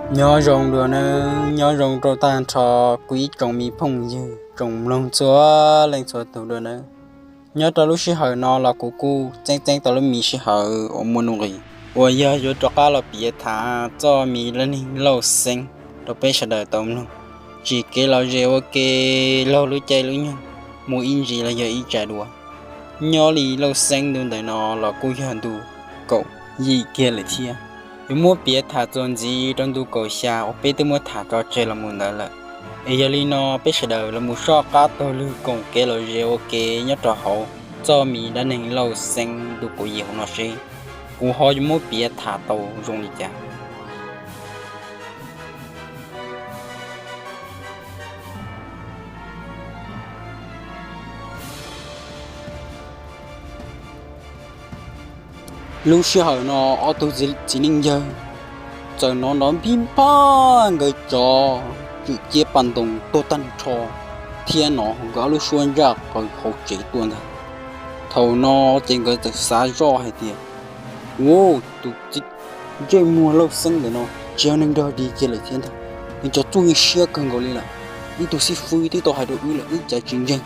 Nyob zoo dua nawb, nyob zoo rau tag nrho kuv ib tsoom me phooj ywg tsoom mloog txhua leej txhua tus dua nawb. Nyob rau lub sij hawm no los kuv kuj txeeb txeeb tau lub me sij hawm uas muaj nuj nqis uas yog yuav rov qab los piav tham txoj me dab neeg Lauj Xeeb rau peb sawv daws tau mloog. Tsis kev lom zem ua ke, laug lub caij lub nyoog mus ib ntsis los yog ib tsam dua. Nyob li Lauj Xeeb ntu ntawm no los kuj yog ntu kaum yim kiag lawm thiab. Yuav muab piav tham txuas ntxiv rau ntu kaum xya uas peb twb muab tham tso tseg los mus ntawd lawm. Es yog li no peb sawv daws los mus soj qab taug lw koom kev lom zem ua ke nyob rau hauv txoj me dab neeg Lauj Xeeb ntu kaum yim hauv no seb kuv ho yuav muab piav tham tau zoo li cas. Lub sij hawm no ob tug txiv neej yawg txawm hnov nrov npij npaj nkawd cov tswm ciab pas ntoos tuag tag nrho thiab hnov nkawd ob lub suab ntsaj qaws hauv tsev tuaj ntag. Thaum no ces nkawd txawm xav zoj hais tias, Ua, tus txiv ntsej muag Lauj Xeeb ntawm no tsis yog neeg dog dig kiag lawm thiab ntag, nws cov txuj yeej siab kawg nkaus li lawm. Ib tug xib fwb twb tau hais rau wb lawm wb cas tsis ntseeg.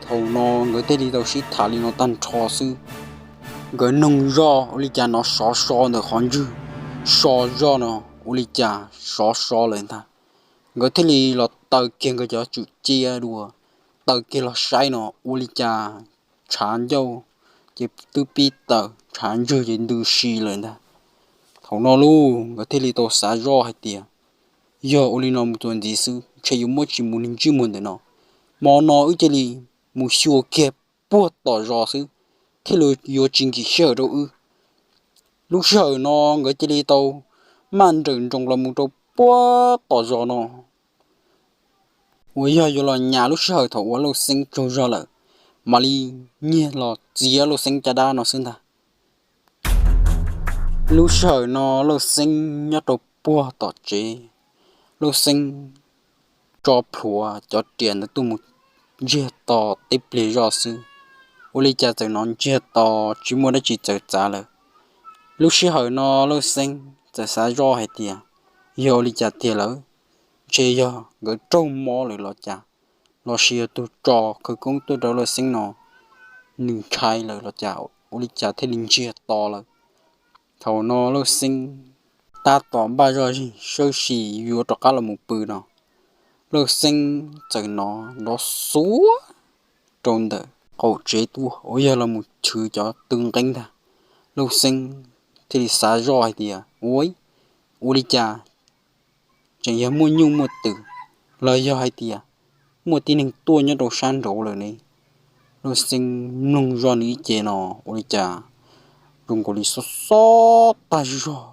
Thaum no nkawd thiaj li tau sib tham li no tag nrho xwb. Nkawd noog zoj ua li cas hnov sov so ntawm qhov ntswg, so zoj no ua li cas sov so lawm ntag. Nkawd thiaj li los taw kiag nkawd cov tswm ciab dua, taw kiag los saib no ua li cas tshav ncauj ces twb pib tawm, tshav ntswg ces ntws si lawm ntag. Thaum no lauj nkawd thiaj li tau xav zoj hais tias, Yog ua li no mus txuas ntxiv xwb ntshe yuav muab tsis mus niag ntsej muag ntawm no. Hmo no wb cia li mus xyuas kiag puag tom zos xwb thiaj li yuav tsis nkim sij hawm rau wb. Lub sij hawm no nkawd cia li tau maj nrawm nroos los mus rau puag tom zos no uas yog yuav los nyas lub sij hawm thaum uas Lauj Xeeb tsaug zog lawm, mam li nyiag los txiav Lauj Xeeb caj dab no xwb ntag. Lub sij hawm no Lauj Xeeb nyob rau puag tom tsev, Lauj Xeeb tso plhuav cov riam ntawd tuaj mus ntsiag to tib pliag zoj xwb, ua li cas txawm hnov ntsiag to tsis muaj dab tsi txawv txav lawm. Lub sij hawm no Lauj Xeeb txawm xav zoj hais tias, Yog ua li cas tiag lawm? Ntshe yog nkawd raug mob lawm los cas, los sis yog tus tso khawv koob tuaj rau Lauj Xeeb no nws ntshai lawm los cas, ua li cas thiaj li ntsiag to lawm. Thaum no Lauj Xeeb tab tom npaj zoj zeeg sawb sim yuav rov qab los mus pw no, Lauj Xeeb txawm hnov nrov xuav rau ntawm qaum tsev tuaj uas yog los mus chwv cov tw nqeeb ntag. Lauj Xeeb thiaj li xav zoj hais tias, Ua, ua li cas tseem yog muaj nyuj muaj twm, los yog hais tias muaj tib neeg tuaj nyob rau sab nraud lawm ne? Lauj Xeeb mloog zoj nws ib ce no ua li cas zoo nkaus li xob xob tag zog.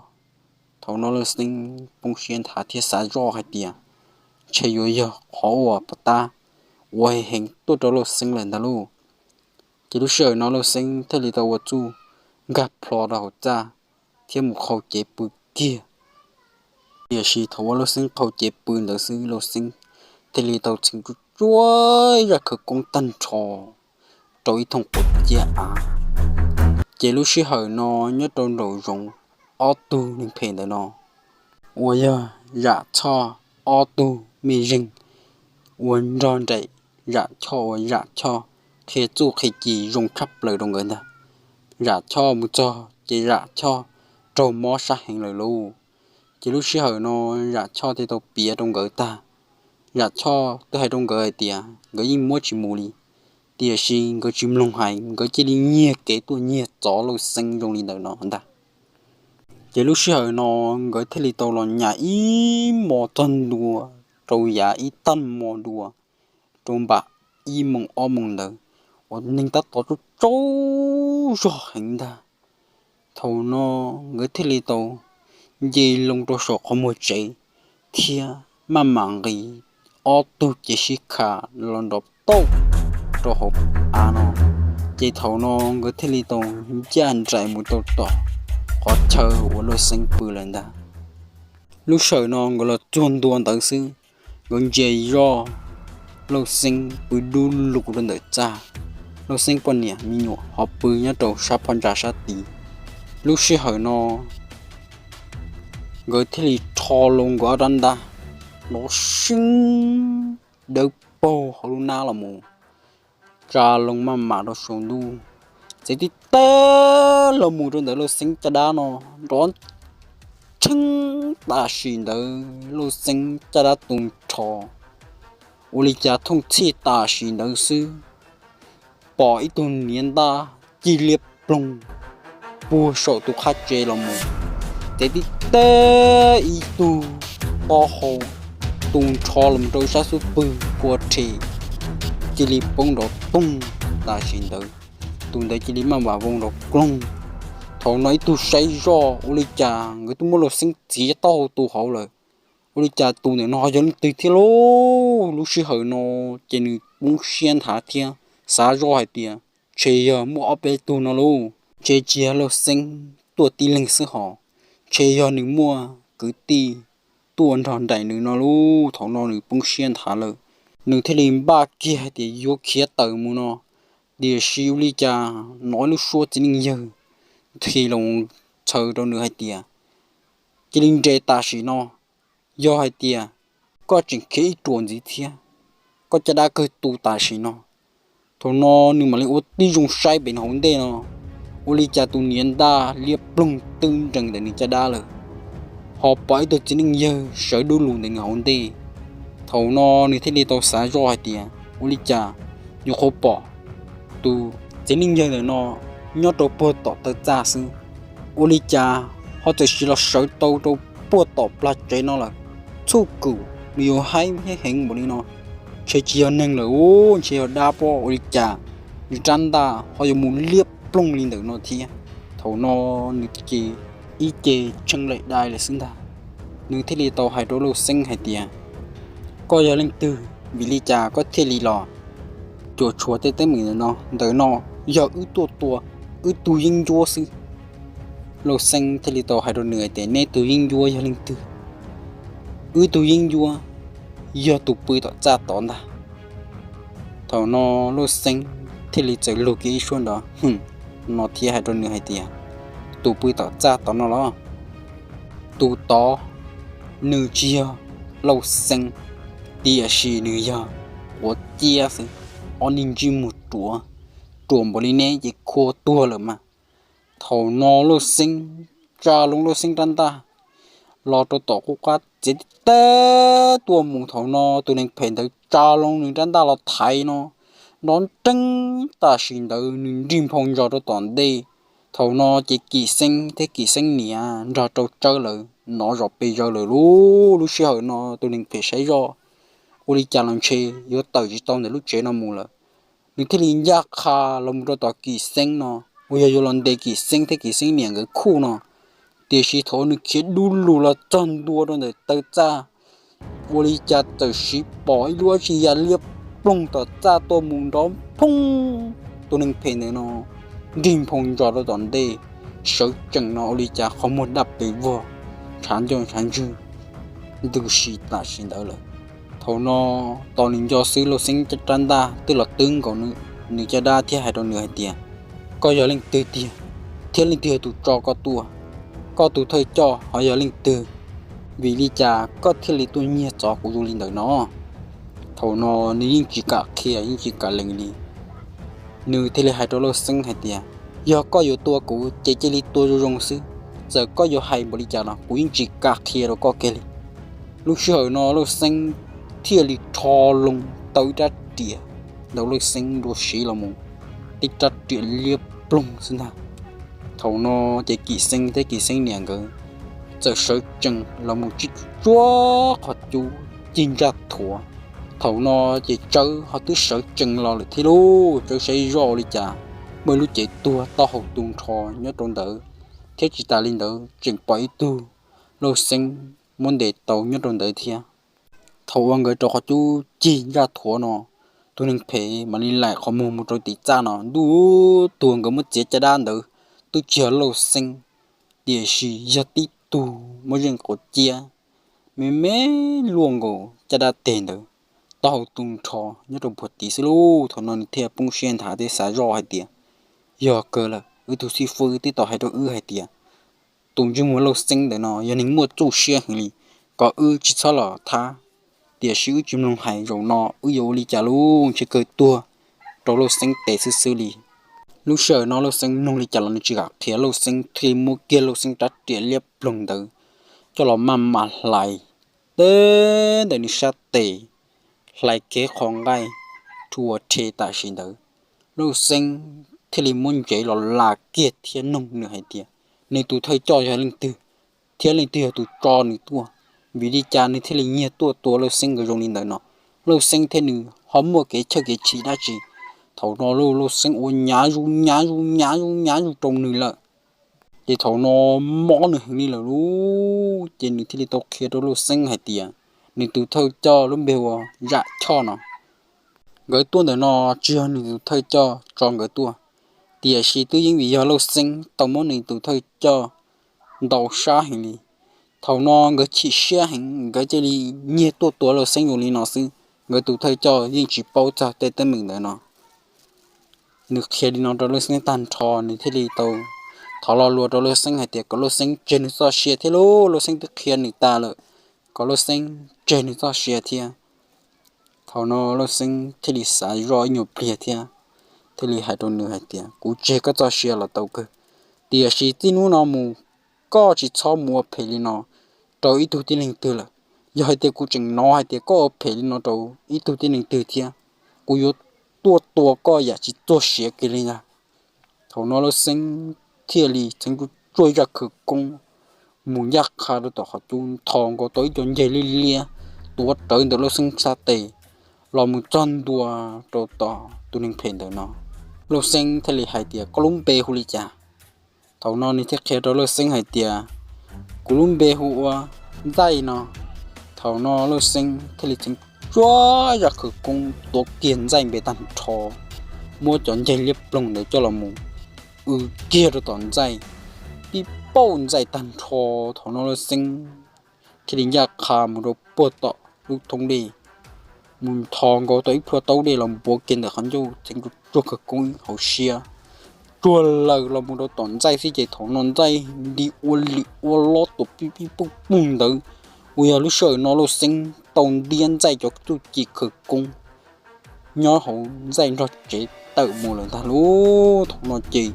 Thaum no Lauj Xeeb poob siab nthav thiab xav zoj hais tias, Ntshe yuav yog qhov uas pov tab ua heev tuaj rau Lauj Xeeb lawm ntag lauj. Ces lub sij hawm no Lauj Xeeb thiaj li tau ua txuj nkag plho rau hauv txaj thiab mus qhau cev pw kiag. Tiam sis thaum uas Lauj Xeeb qhau cev pw ntawd xwb Lauj Xeeb thiaj li tau txheev tsuj tsuav ib zaj khawv koob tag nrho rau ib thooj quav ciab av. Ces lub sij hawm no nyob rau nraum zoov ob tug neeg phem ntawm no uas yog Zam Choj ob tug mej zeeg uas nrog nraim Zam Choj uas Zam Choj qhia txuj qhia ci zoo tshaj plaws rau nkawd ntag. Zam Choj mus txog ces Zam Choj raug mob sab heev lawm lauj. Ces lub sij hawm no Zam Choj thiaj tau piav rau nkawd tag. Zam Choj twb hais rau nkawd hais tias nkawd yeej muab tsis mus li, tiam sis nkawd tsis mloog hais, nkawd cia li nyiag kev tuaj nyiag txov Lauj Xeeb zoo li ntawm no ntag. Ces lub sij hawm no nkawd thiaj li tau los nyas ib hmo txog ntua rau yav ib tag hmo dua rau npam ib moos ob moos ntawd uas neeg tab tom tsaug tsaug zog heev ntag. Thaum no nkawd thiaj li tau nce loo rau saum qhov muag tsev thiab maj mam nqis ob tug cev sib kha los nrov tauj rau hauv av no. Ces thaum no nkawd thiaj li tau ncaj nraim mus rau tom qhov chaw uas Lauj Xeeb pw lawm ntag. Lub sij hawm no nkawd los txog ntua ntawd xwb, nkawd ntsia zoj Lauj Xeeb pw dub lug rau ntawm txaj, Lauj Xeeb poj niam me nyuam ho pw nyob rau sab phab ntsa sab tid. Lub sij hawm no nkawd thiaj li Qho loo nkaus ob rab ntaj, nrov seeb dawb paug hauv lub hnab los mus, tsa loo maj mam rau saum ntuj. Txawm tib teb los mus rau ntawm Lauj Xeeb caj dab no, nrov tsheeb tam sim ntawd Lauj Xeeb caj dab tu nrho. Ua li cas thooj txhij tam sim ntawd xwb, pom ib tug niam ntaj ci liab ploog puag saum tus qab tsev los mus, ces tib teb ib tug taub hau tu nrho los rau sab xub pwg kua rhe, cia li poob nrov toog tam sim ntawd. Tus ntawd cia li maj mam vau nrov kloog. Thaum no ib tug saib zoj ua li cas nkawd twb muab Lauj Xeeb txiav taub hau tu hauv lawm, ua li cas tus ntawm no yog leej twg thiab lauj? Lub sij hawm no ces nws poob siab nthav thiab xav zoj hais tias ntshe yog muaj ob peb tug no lauj, ntshe tsis yog Lauj Xeeb tuaj tib leeg xwb hos, ntshe yog nws muaj kwv tij tuaj nrog nraim nws no lauj. Thaum no nws poob siab nthav lawm, nws thiaj li npaj kiag hais tias yuav khiav tawm mus no, tiam sis ua li cas hnov lub suab txiv neej yawg nthi los txhaws rau nws hais tias, cia li nres tam sim no, yog hais tias koj tseem khiav ib ruam ntxiv thiab, koj caj dab kawg tu tam sim no. Thaum no nws mam li ua tib zoo saib pem hauv ntej no, ua li cas tus niam ntaj liab ploog twb nrees ntawm nws caj dab lawm, ho pom ib tug txiv neej yawg sawv dub lug ntawm nws hauv ntej. Thaum no nws thiaj li tau xav zoj hais tias ua li cas nyuam qhuav pom tus txiv neej yawg ntawm no nyob rau puag tom taw txaj xwb, ua li cas ho txawm sim los sawv tau rau puag tom plag tsev no lawm. Txhuj kum nws yuav haib heev npaum li no, ntshe tsis yog neeg lawm, ntshe yog dab pob, ua li cas nws rab ntaj ho yuav mus liab ploog li ntawm no thiab. Thaum no nws ces ib ce tshee laim dai lawm xwb ntag. Nws thiaj li tau hais rau Lauj Xeeb hais tias, koj yog leej twg, vim li cas koj thiaj li los cuam tshuam tej teeb meem ntawm no? Ntawm no yog wb tuaj tua wb tug yeeb ncuab xwb. Lauj Xeeb thiaj li tau hais rau nws hais tias, neb tug yeeb ncuab yog leej twg? Wb tug yeeb ncuab yog tus pw tom txaj tod ntag. Thaum no Lauj Xeeb thiaj li txawm lug kiag ib suab nrov hwm no thiab hais rau nws hais tias, tus pw tom txaj tod no los? Tus tod nws tsis yog Lauj Xeeb, tiam sis nws yog Quav Ciab xwb. Ob niag ntsej muag ruam, ruam npaum li neb ces khua tuag lawm mas. Thaum no Lauj Xeeb tsa loo Lauj Xeeb rab ntaj los rau tom qub qab txiav tib teb tuaj mus. Thaum no tus neeg phem ntawd tsa loo nws rab ntaj los thaiv no, nrov nreeb tam sim ntawd nws nrig nphoo ntsos rau tom ntej. Thaum no ces Kim Xeeb thiab Kim Xeeb niam nrog rau Tsawb lawv hnov zom pes zaws lawm lauj. Lub sij hawm no tus neeg phem saib zoj ua li cas los ntshe yuav tawm tsis tau ntawm lub tsev no mus lawm. Nws thiaj li ncaj qha los mus rau tom Kim Xeeb no, uas yog yuav los ntes Kim Xeeb thiab Kim Xeeb niam nkawd khuj no. Tiam sis thaum nws khiav dub lug los txog ntua rau ntawm taw txaj, ua li cas txawm siv pom ib lub dab tsi ya liab ploog tom txaj tuaj mus nrov nphoo. Tus neeg phem ntawm no nrig nphoo ntsos rau tom ntej, sawv tsees no ua li cas qhov muag daj pes vog, ntshav ncauj ntshav ntswg ntws si tam sim ntawd lawm. Thaum no tos nws nco xwb Lauj Xeeb rab ntaj twb los twb nkaus nws caj dab thiab hais rau nws hais tias, koj yog leej twg tiag, thiab leej twg yog tus tso koj tuaj? Koj tus thawj coj ho yog leej twg? Vim li cas koj thiaj li tuaj nyiag txov kuv zoo li ntawm no? Thaum no nws yeej tsis kam qhia yeej tsis kam lees li. Nws thiaj li hais rau Lauj Xeeb hais tias, yog koj yuav tua kuv ces cia li tua zoo zoo xwb, txawm koj yuav hais npaum li cas los kuv yeej tsis kam qhia rau koj kiag li. Lub sij hawm no Lauj Xeeb thiaj li rho loo tau ib rab riam ntawm Lauj Xeeb dua siv los mus, tib rab riam liab ploog xwb ntag. Thaum no ces Kim Xeeb thiab Kim Xeeb niam nkawd txawm sawv tsees los mus tsib tsuab qhov cub cig ntsaj thuav. Thaum no ces Tsawb ho twb sawv tsees los lawm thiab lauj. Tsawb saib zoj li cas muaj ib lub cev tuag taub hau tu nrho nyob rau ntawd, thiab tsis tas li ntawd tseem pom ib tug Lauj Xeeb muab ntes tau nyob rau ntawd thiab. Thaum uas nkawd rau qhov cub cig ntsaj thuav no, tus neeg phem mam li laim qhov muag mus rau tim txaj no, ntuj, tus nkawd muab txiav caj dab ntawd twb tsis yog Lauj Xeeb, tiam sis yog tib tug muaj zeej quav ciab me me luaj nkaus caj dab teg ntawd, taub hau tu nrho nyob rau puag tid xwb lauj. Thaum no nws thiaj poob siab nthav thiab xav zoj hais tias, yog kawg lawm, wb tus xib fwb twb tau hais rau wb hais tias tus ntsej muag Lauj Xeeb ntawm no yog neeg muaj txuj siab heev li, kom wb tsis txhob los thab. Tiam sis wb tsis mloog hais, zaum no wb yuav ua li cas lauj, ntshe kawg tuag rau Lauj Xeeb tes xwb xwb li. Lub sij hawm no Lauj Xeeb mloog li cas los nws tsis kam qhia, Lauj Xeeb thiaj muab kiag Lauj Xeeb rab riam liab ploog ntawd coj los maj mam hlais teb ntawm nws sab tes, hlais kiag qhov nqaij rhuav rhe tam sim ntawd. Lauj Xeeb thiaj li muab ntsev los las kiag thiab nug nws hais tias nws tus thawj coj yog leej twg, thiab leej twg yog tus tso nws tuaj, vim li cas nws thiaj li nyiag tuaj tua Lauj Xeeb nkawd zoo li ntawd no. Lauj Xeeb thiab nws ho muaj kev chawj kev chim dab tsi? Thaum no Lauj Xeeb ua nyav zus nyav zus nyav zus nyav zus rau nws lawm. Ces thaum no mob nws heev li lawm lauj, ces nws thiaj li tau qhia rau Lauj Xeeb hais tias nws tus thawj coj lub npe hu ua Zam Choj no, nkawd tuaj ntawm no tsis yog nws tus thawj coj tso nkawd tuaj, tiam sis twb yeej vim yog Lauj Xeeb tau muab nws tus thawj coj ntaus sab heev li. Thaum no nkawd chim siab heev, nkawd cia li nyiag tuaj tua Lauj Xeeb zoo li no xwb, nkawd tus thawj coj yeej tsis paub txog tej teeb meem ntawd no. Nws qhia li no rau Lauj Xeeb tag nrho, nws thiaj li tau thov lo lus rau Lauj Xeeb hais tias kom Lauj Xeeb tseg nws txoj sia thiab lauj, Lauj Xeeb twb qhia nws tas lawm, kom Lauj Xeeb tseg nws txoj sia thiab. Thaum no Lauj Xeeb thiaj li xav zoj ib nyuag pliag thiab, thiaj li hais rau nws hais tias kuv tseg koj txoj sia los tau kawg, tiam sis txij hnub no mus koj tsis txhob mus ua phem li no rau ib tug tib neeg twg lawm. Yog hais tias kuv tseem hnov hais tias koj ua phem li no rau ib tug tib neeg twg thiab, kuv yuav tuaj tua koj yam tsis txuag siav kiag li ntag. Thaum no Lauj Xeeb thiaj li txheev tsuj tsuag zaj khawv koob mus ncaj qha rau tom qhov cub, nthos nkaus tau ib co ncaig liab liab tuav rawv ntawm Lauj Xeeb sab tes los mus txog ntua rau tom tus neeg phem ntawd no. Lauj Xeeb thiaj li hais tias koj lub npe hu li cas? Thaum no nws thiaj qhia rau Lauj Xeeb hais tias kuv lub npe hu ua Ntxaij no. Thaum no Lauj Xeeb thiaj li txheev tsuag zaj khawv koob tuav kiag Ntxaij npe tag nrho, muab cov ncaig liab ploog ntawd coj los mus w kiag rau tom Ntxaij, pib pauj Ntxaij tag nrho. Thaum no Lauj Xeeb thiaj li ncaj qha mus rau puag tom lub thoob dej, mus nthos nkaus tau ib plhuaj taub dej los npuav kiag ntawm qhov ncauj, txheev tsuag khawv koob hauv siab, tsuag lawm los mus rau tom Ntxaij xwb ces thaum no Ntxaij li ua li ua lob tuam pij pij pooj pooj ntawd, uas yog lub sij hawm no Lauj Xeeb tau ntiab Ntxaij cov txuj ci khawv koob nyob hauv Ntxaij nrog tsev tawm mus lawm ntag lauj. Thaum no ces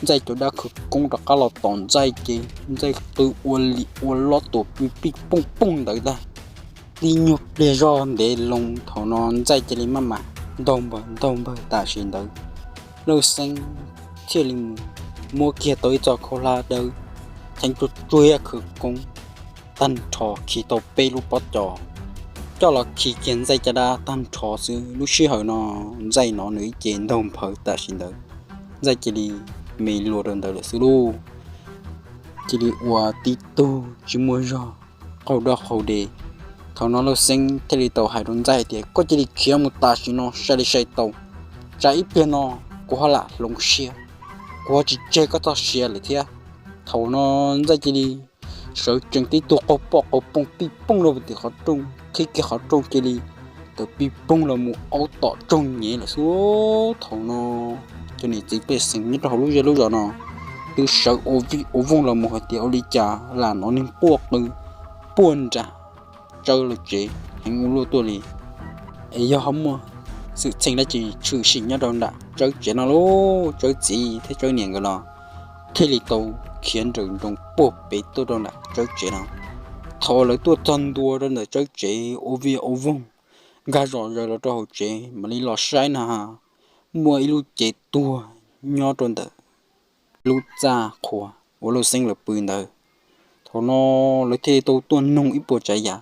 Ntxaij cov dab khawv koob rov qab los tom Ntxaij ces Ntxaij qw ua li ua lob tuam pij pij pooj pooj ntawd ntag. Tib nyuag pliag zog ntev loo thaum no Ntxaij cia li maj mam ntaug npawg ntaug npawg tam sim ntawd, Lauj Xeeb thiaj li muab kiag tau ib txoj khaub hlab dawb, txheev tsuag tsuag khawv koob tag nrho khi tau peb lub pob co coj los khi kiag Ntxaij caj dab tag nrho xwb. Lub sij hawm no Ntxaij hnov nws ib ce ntaug nphawv tam sim ntawd, Ntxaij cia li me luag rau ntawd lawm xwb lauj. Cia li ua tib tug tsis muaj zog qaug doj qaug de. Thaum no Lauj Xeeb thiaj li tau hais rau Ntxaij hais tias koj cia li khiav mus tam sim no sai li sai tau, tsam ib pliag no kuv ho lam hloov siab, kuv ho tsis tseg koj txoj sia lawm thiab. Thaum no Ntxaij cia li sawv tsees tib tug qaug poj qaug pooj pij pooj rau tim qhov rooj, qhib kiag qhov rooj cia li tawm pij poog los mus aub tom tsoog nyev lawm xwb. Thaum no cov niam txiv pej xeem nyob rau hauv lub zej lub zos no twb sawv ua vij ua voog los mus hais tias ua li cas lam hnov neeg quaj qw puag nram Tsawb lawv tsev heev ua luaj tuaj li. Es yog ho muaj xwm txheej dab tsi tshwm sim nyob rau nram Tsawb tsev no lauj, Tsawb txiv thiab Tsawb niam nkawd los thiaj li tau khiav nrawm nroos puag pem tuaj rau nram Tsawb tsev no. Thaum lawv tuaj txog ntua rau ntawm Tsawb tsev ua vij ua voog, nkag zom zaws los rau hauv tsev mam li los saib na, muaj ib lub cev tuag nyob rau ntawm lub txaj qhua uas Lauj Xeeb lawv pw ntawd. Thaum no lawv thiaj li tau tuaj noog ib puas tsav yam,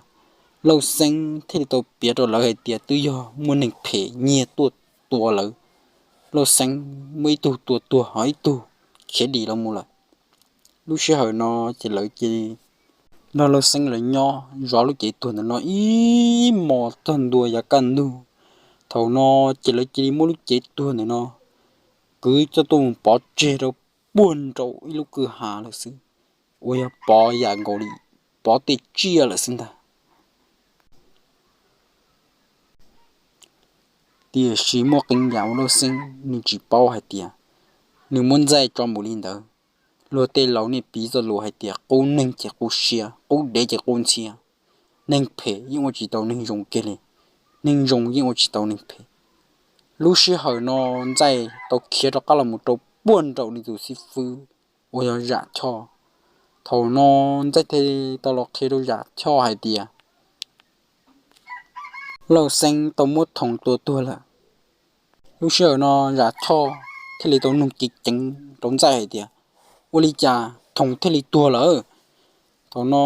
Lauj Xeeb thiaj li tau piav rau lawv hais tias twb yog muaj neeg phem nyiag tuaj tua lawv. Lauj Xeeb muaj ib tug tua tuag ho ib tug khiav dim los mus lawm. Lub sij hawm no ces lawv cia li nrog Lauj Xeeb lawv nyob zov lub cev tuag ntawm no ib hmos txog ntua yav kaj ntug. Thaum no ces lawv cia li muab lub cev tuag ntawm no kwv coj tuaj mus pov tseg rau puag nraum ib lub kwj ha lawm xwb, uas yog pov yam nkaus li pov tej tsiaj lawm xwb ntag. Tiam sis muaj qee yam uas Lauj Xeeb nws tsis paub hais tias nws muab Ntxaij tso mus li ntawd. Luag tej laus nej piv txoj lus hais tias qub neeg ces qub siab, qub dev ces qub ntxhiab. neeg phem yeej ua tsis tau neeg zoo kiag li, neeg zoo yeej ua tsis tau neeg phem. Lub sij hawm no Ntxaij tau khiav rov qab los mus rau puag nraum nws tus xib fwb uas yog Zam Choj. Thaum no Ntxaij thiaj tau los qhia rau Zam Choj hais tias Lauj Xeeb tau muab Thoom tua tuag lawm. Lub sij hawm no Zam Choj thiaj li tau nug ceev ceev rau Ntxaij hais tias, ua li cas Thoom thiaj li tuag lawm? Thaum no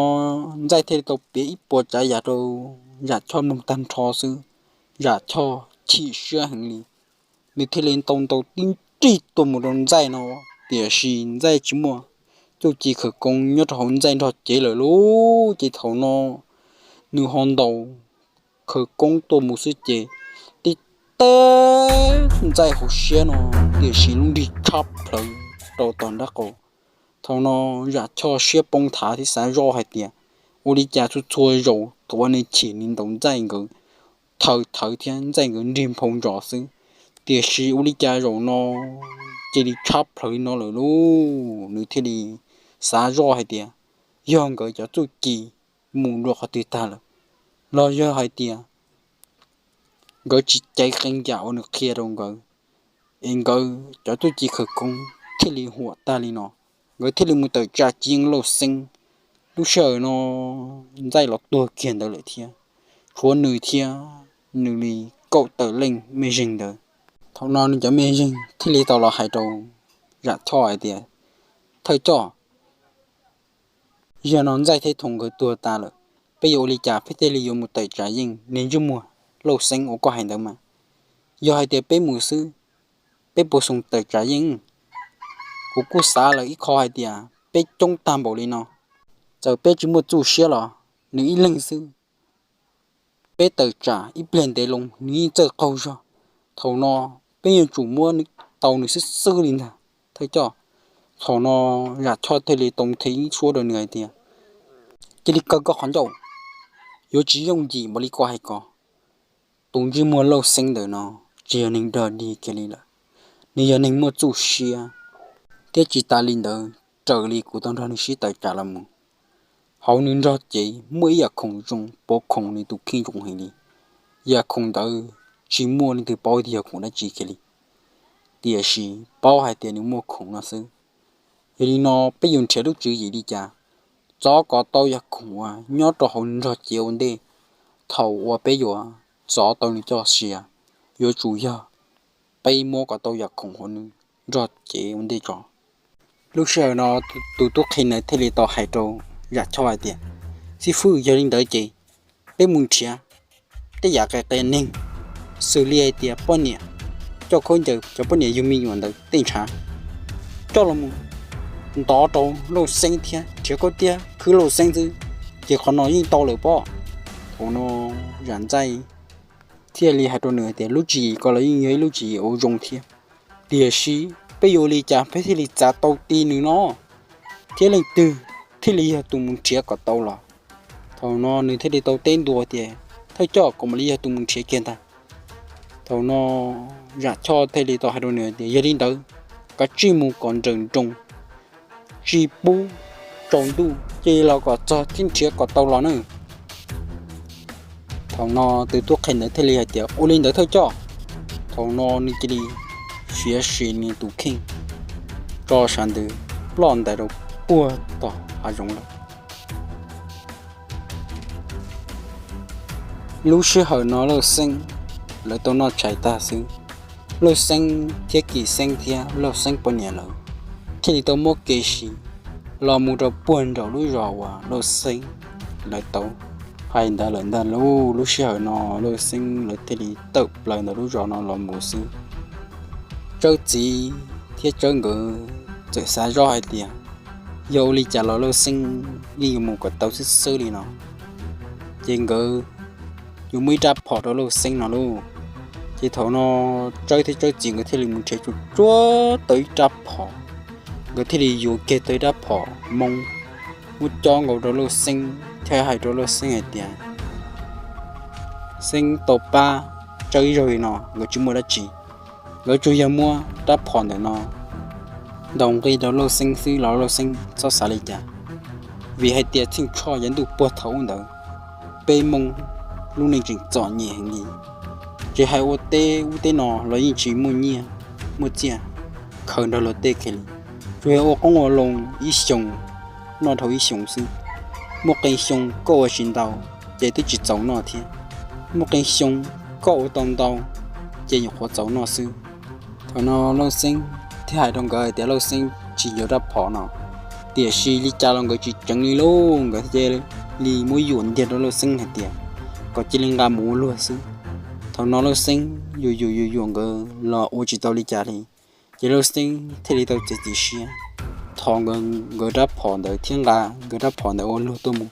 Ntxaij thiaj li tau piav ib puas tsav yam rau Zam Choj mloog tag nrho xwb, Zam Choj chim siab heev li. Nws thiaj li tau ntaus tib nrig tuaj mus rau Ntxaij no, tiam sis Ntxaij tsis muaj txuj ci khawv koob nyob rau hauv Ntxaij nrog cev lawm lauj. Ces thaum no nws ho ntaus khawv koob tuaj mus xwb ces tib teb Ntxaij hauv siab no, tiam sis lub nrig tshab plhawv rau tom nraub qaum. Thaum no Zam Choj siab poob nthav thiab xav zoj hais tias, ua li cas txhua txhua zaus thaum uas nws chim nws ntaus Ntxaij nkawd thawv thawv thiab Ntxaij nkawd nrig nphau ntsos xwb, tiam sis ua li cas zaum no cia li tshab plhawv li no lawm lauj. Nws thiaj li xav zoj hais tias, yog nkawd cov txuj ci mus dua qhov twg tag lawm, los yog hais tias nkawd tsis ceev qee yam uas nws qhia rau nkawd, es nkawd cov txuj ci khawv koob thiaj li huam tag li no, nkawd thiaj li mus tawm tsam ci yeej Lauj Xeeb. Lub sij hawm no Ntxaij los tuag kiag ntawd lawm thiab, tshuav nws thiab nws li kaum tawm leej mej zeeg ntawd. Thaum no nws cov mej zeeg thiaj li tau los hais rau Zam Choj hais tias, thawj coj, yog no Ntxaij thiab Thoom nkawd tuag tas lawm, peb yuav ua li cas peb thiaj li yuav mus tawm tsam yeej niag ntsej muag Lauj Xeeb uas koj hais ntawd mas? Yog hais tias peb mus xwb, peb puas xoo tawm tsam yeej? Kuv kuj xav lawm ib qho hais tias peb coob tag npaum li no, txawm peb tsis muaj txuj siab los nws ib leeg xwb, peb tawm tsam ib pliag ntev loo nws yeej txawj qaug zog. Thaum no peb yuav tsum muab tau nws xwb xwb li ntag thawj coj. Thaum no Zam Choj thiaj li tau them ib suab rau nws hais tias, cia li kaw koj qhov ncauj, yuav tsis yooj yim npaum li koj hais ko. Tus ntsej muag Lauj Xeeb ntawm no tsis yog neeg dog dig kiag li lawm, nws yog neeg muaj txuj siab, thiab tsis tas li ntawd raws li kuv tau nrog nws sib tawm tsam los mus, hauv nws nrog cev muaj ib yam khoom zoo pov khoom nws tus kheej zoo heev li. Yam khoom ntawd tsis muaj leej twg paub tias yog khoom dab tsi kiag li, tiam sis paub hais tias nws muaj khoom no xwb. Yog li no peb yuav nrhiav lub tswv yim li cas txov kom tau yam khoom uas nyob rau hauv nws nrog cev ua ntej? Thaum uas peb yuav txov tau nws coj sia, yuav tsum yog peb muab kom tau yam khoom hauv nws nrog cev ua ntej tso. Lub sij hawm no tus tub qhe ntawd thiaj li tau hais rau Zam Choj hais tias, xib fwb, yog li ntawd ces peb mus nrhiav tej yam qias qias neeg, xws li hais tias poj niam, coj khaub ncaws cov poj niam yug me nyuam ntawd tej ntshav, coj los mus ntov rau Lauj Xeeb thiab nrhiav khaub tiab khwb Lauj Xeeb xwb, ces qhov no yeej tau lawm pob. Thaum no Zam Ntxaij thiaj li hais rau nws hais tias, lub tswv yim ko los yeej yog ib lub tswv yim uas zoo thiab, tiam sis peb yuav ua li cas peb thiaj li txav tau ti nws no, thiab leej twg thiaj li yog tus mus nrhiav kom tau los? Thaum no nws thiaj li tau teb ntua tias, thawj coj, kuv mam li yog tus mus nrhiav kiag ntag. Thaum no Zam Choj thiaj li tau hais rau nws tias, yog li ntawd, kav tsij mus kom nrawm nroos, tsis pub tsaus ntuj, cia li los kom txog thiab nrhiav kom tau los nawb. Thaum no tus tub qhe ntawd thiaj li hais tias, ua li ntawd thawj coj. Thaum no nws cia li fiav sim nws tus kheej tso sav ntws ploj ntais rau puag tom hav zoov lawm. Lub sij hawm no Lauj Xeeb lawv tau noj tshais tag xwb, Lauj Xeeb thiab Kim Xeeb thiab Lauj Xeeb poj niam lawv thiaj li tau muab kev siv los mus rau puag nraum lub zos uas Lauj Xeeb lawv tau hais ntawd lawm ntag lauj. Lub sij hawm no Lauj Xeeb lawv thiaj li tawm plaws ntawm lub zos no los mus xwb. Tsawb txiv thiab Tsawb nkawd txawm xav zoj hais tias, yog ua li cas los Lauj Xeeb yeej yuav mus kom tau xwb xwb li no, ces nkawd yuav muab ib rab phom rau Lauj Xeeb no lauj. Ces thaum no Tsawb thiab Tsawb txiv nkawd thiaj li mus nrhiav tsuag tsuag tau ib rab phom, nkawd thiaj li yuav kiag tau ib rab phom moo, muab cob nkaus rau Lauj Xeeb thiab hais rau Lauj Xeeb hais tias, Xeeb tau pab Tsawb ib zaug li no nkawd tsis muaj dab tsi, nkawd tsuas yog muab rab phom ntawm no ntaus nqi rau Lauj Xeeb xwb los Lauj Xeeb txhob xav li cas, vim hais tias Txheej Tshoj yav ntuj puag thaum ub ntawd peb Hmoob lub neej tseem txom nyem heev li. Tsis hais ua teb ub teb no los yeej tsis muaj nyiaj muaj txiaj khaws nrog luag tej kiag li. Tsuas yog ua qoob ua loo ib xyoos noj dhau ib xyoos xwb. Muaj qee xyoo koj ua tsis ntau ces twb tsis txaus noj thiab. Muaj qee xyoo koj ua tau ntau ces nyuam qhuav txaus noj xwb. Thaum no Lauj Xeeb thiaj hais rau nkawd hais tias Lauj Xeeb tsis yuav rab phom no. Tiam sis li cas los nkawd tsis tseev li lauj, nkawd thiaj li muab yuam ntiag rau Lauj Xeeb hais tias kom cia li nqa mus ua luag xwb. Thaum no Lauj Xeeb yuam yuam yuam yuam nkawd los ua tsis tau li cas li, ces Lauj Xeeb thiaj li tau txiav txim siab thov nkawd rab phom ntawd thiab nqa nkawd rab phom ntawd ua luag tuaj mus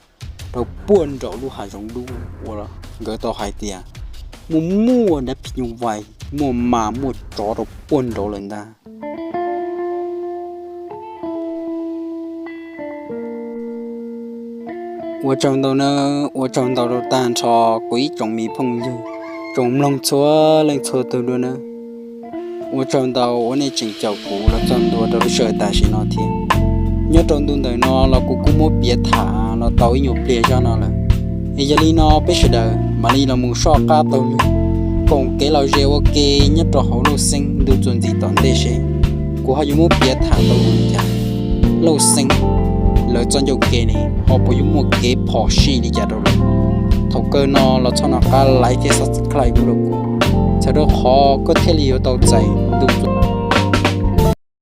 rau puag nraum lub hav zoov dub uas nkawd tau hais tias muaj muaj dab phim nyuj vais, muaj mas muaj tsov rau puag nraud lawm ntag. Ua tsaug ntau nawb, ua tsaug ntau rau tag nrho kuv ib tsoom me phooj ywg, tsoom mloog txhua leej txhua tug dua nawb. Ua tsaug ntau uas nej tseem caum kuv los txog ntua rau lub sij hawm tam sim no thiab. Nyob rau ntu ntawm no los kuv kuj muab piav tham los tau ib nyuag pliag zog no lawm, es yog li no peb sawv daws mam li los mus soj qab taug lw koom kev lom zem ua ke nyob rau hauv Lauj Xeeb ntu txuas ntxiv tom ntej seb kuv ho yuav muab piav tham tau li cas, Lauj Xeeb lawv txoj ncauj ke ne ho puas yuav muaj kev phom sij li cas rau lawm. Thaum kawg no los txhob nco qab like thiab subscribe kuv rau kuv, txhawm rau qhov koj thiaj li yuav tau txais ntu